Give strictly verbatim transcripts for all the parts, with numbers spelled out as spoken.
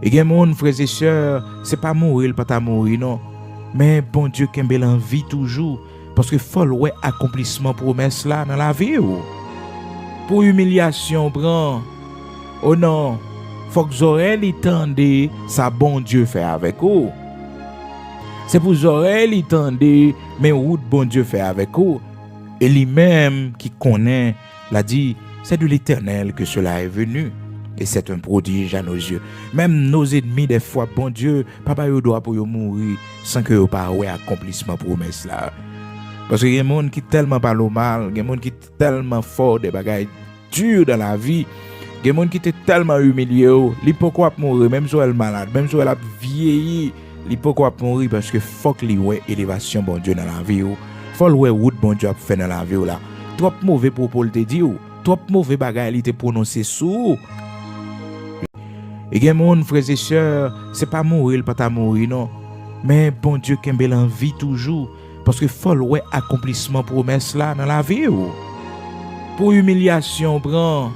E gen moun, frè e sè, se pa mouri l pa ta mouri non, men Bondye kenbe l an vi toujou, paske fò l wè akonplisman pwomès la nan lavi w. Pou imilyasyon w pran, o non, fòk zòrèy li tande sa Bondye fè avèk ou. Se pou zòrèy li tande, men wout Bondye fè avèk ou. E li menm ki konnen, la di, c'est de l'Éternel que cela est venu, et c'est un prodige à nos yeux. Menm nos ennemis, dèfwa, Bondye pa ba yo dwa pou yo mouri san ke yo pa wè akonplisman pwomès la. Paske gen moun ki tèlman pale w mal, gen moun ki tèlman fè w de bagay di nan lavi, gen moun ki te tèlman imilye w, li poko ap mouri, menm si w wè l malad, menm si w wè l ap vyeyi, li poko ap mouri paske fòk li wè elevasyon Bondye nan lavi w. Fò l wè wout Bondye ap fè nan lavi w la. Twòp move pwopo l te di w, twòp move bagay li te pwononse sou ou. E gen moun, frè e sè, se pa mouri l pa ta mouri non, men Bondye kenbe l an vi toujou, paske fò l wè akonplisman pwomès la nan lavi w. Pou imilyasyon w pran,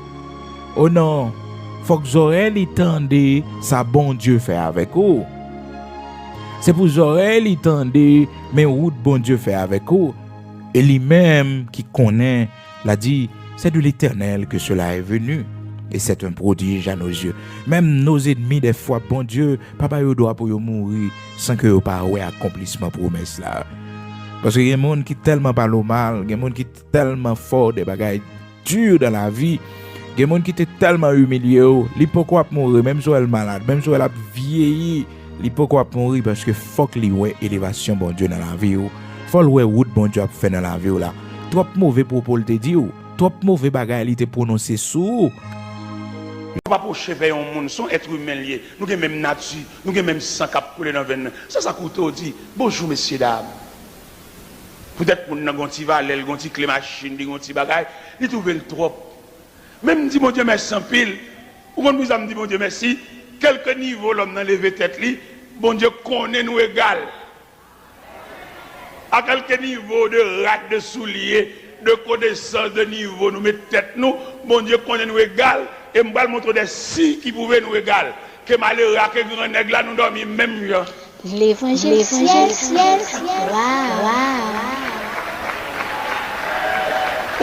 o non, fòk zòrèy li tande sa Bondye fè avèk ou. Se pou zòrèy li tande, men wout Bondye fè avèk ou. E li menm ki konnen, la di, c'est de l'Éternel que cela est venu, et c'est un prodige à nos yeux. Menm nos ennemis, dèfwa, Bondye pa ba yo dwa pou yo mouri san ke yo pa wè akonplisman pwomès la. Paske gen moun ki tèlman pale w mal, gen moun ki tèlman fè w de bagay di nan lavi, gen moun ki te tèlman imilye w, li poko ap mouri, menm si w wè l malad, menm si w wè l ap vyeyi, li poko ap mouri paske fòk li wè elevasyon Bondye nan lavi w. Fò l wè wout Bondye ap fè nan lavi w la. Twòp move pwopo l te di w, twòp move bagay li te pwononse sou ou. Ou pa pwoche fè yon moun, se yon èt imen l ye. Nou gen menm nati, nou gen menm san k ap koule nan venn nou. Se sa koute w di, bonjou, mesye dam. Poutèt moun nan gon ti valè, l gon ti kle machin, li gon ti bagay, li twouve l twòp. Men m di Bondye mèsi anpil. Ou konn poukisa m di Bondye mèsi? Kèlke nivo lòm nan leve tèt li, Bondye konnen nou egal. A kèlke nivo de rad, de soulye, de konesans, de nivo nou met tèt nou, Bondye konnen nou egal, e m pral montre w de siy ki pwouve nou egal. Ke malere a, ke gran nèg la, nou dòmi menm jan. Levanjil syèl, syèl, syèl. Waw.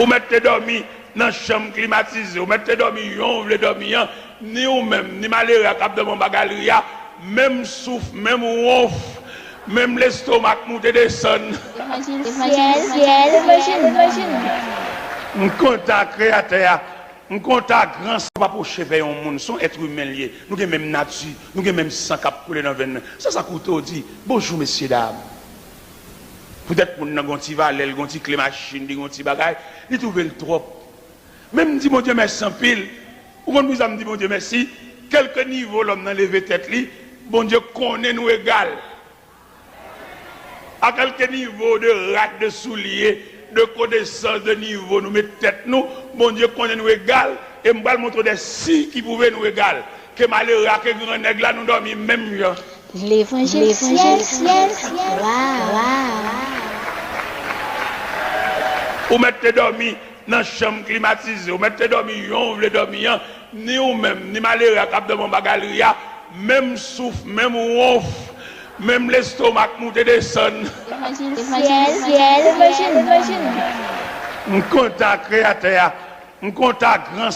Ou mèt te dòmi nan chanm klimatize, ou mèt te dòmi jan w vle dòmi an, ni ou menm, ni malere a k ap dòmi anba galri a, menm souf, menm wonf, menm lestomak moute desann. Levanjil syèl, syèl, levanjil, levanjil. M kontan ak Kreyatè a. M kontan ak gran sa pa pwoche fè yon moun, se yon èt imen l ye. Nou gen menm nati, nou gen menm san k ap koule nan venn nou. Se sa koute w di, bonjou, mesye dam. Poutèt moun nan gon ti valè, l gon ti kle machin, li gon ti bagay, li twouve l twòp. Men m di Bondye mèsi anpil. Ou konn poukisa m di Bondye mèsi? Kèlke nivo lòm nan leve tèt li, Bondye konnen nou egal. A kèlke nivo de rad, de soulye, de konesans, de nivo nou met tèt nou, Bondye konnen nou egal, e m pral montre w de siy ki pwouve nou egal. Ke malere a, ke gran nèg la, nou dòmi menm jan. Levanjil syèl, syèl, syèl. Waw. Ou mèt te dòmi nan chanm klimatize, ou mèt te dòmi jan w vle dòmi an, ni ou menm, ni malere a k ap dòmi anba galri a, menm souf, menm wonf, menm lestomak moute desann. Levanjil syèl, syèl, levanjil, levanjil. M kontan ak Kreyatè a, m kontan ak gran